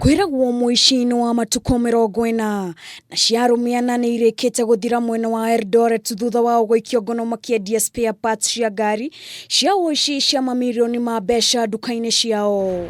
Kwĩragwo mũici-inĩ wa matukũ 40 na cia arũme ana nĩ irĩkĩte gũthira mwena wa Eldoret thutha wao gũikio ngono makĩendia spare parts cia ngari cia ũici cia mamirioni ma mbeca nduka-inĩ ciao.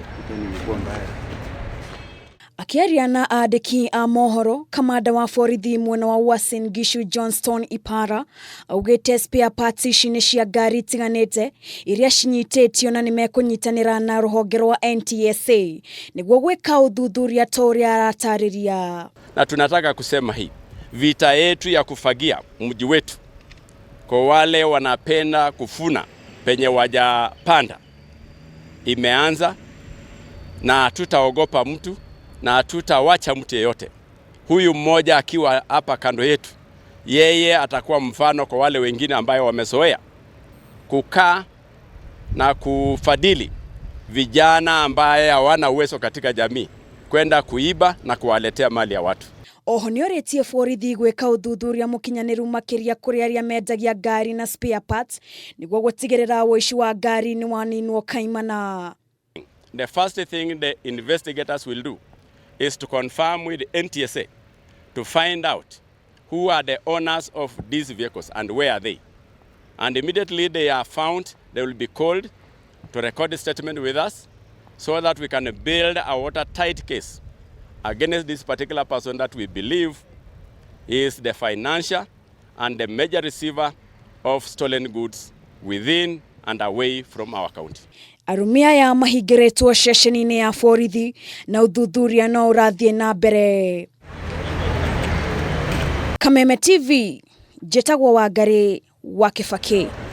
Akĩaria na andĩki a mohoro, kamanda wa borithi mwena wa Uasin Gishu Johnston Ipara augĩte spare parts ici nĩ cia ngari itiganĩte iria cinyitĩtio na nĩmekũnyitanĩra na rũhonge rwa NTSA nĩguo gwĩka ũthuthuria ta ũrĩa aratarĩria. Na tunataka kusema hii vita yetu ya kufagia mji wetu kwa wale wanapenda kufuna penye wajapanda imeanza, na hatutaogopa mtu na hatutawacha mtu yeyote. Huyu mmoja akiwa hapa kando yetu, yeye atakuwa mfano kwa wale wengine ambayo wamezoea kukaa na kufadhili vijana ambaye hawana uwezo katika jamii kwenda kuiba na kuwaletea mali ya watu. Oho nĩorĩtie borithi gwĩka ũthuthuria mũkinyanĩru makĩria kũrĩ arĩa mendagia ngari na spare parts nĩguo gũtigĩrĩra ũici wa ngari nĩwaninwo kaimana. The first thing the investigators will do is to confirm with NTSA to find out who are the owners of these vehicles and where are they. And immediately they are found, they will be called to record a statement with us so that we can build a watertight case against this particular person that we believe is the financier and the major receiver of stolen goods within and away from our county. Arũme aya mahingĩrĩtwo ceceni-inĩ ya borithi na ũthuthuria no ũrathiĩ na mbere. Kameme TV, njĩtagwo Wangarĩ wa Kĩbakĩ.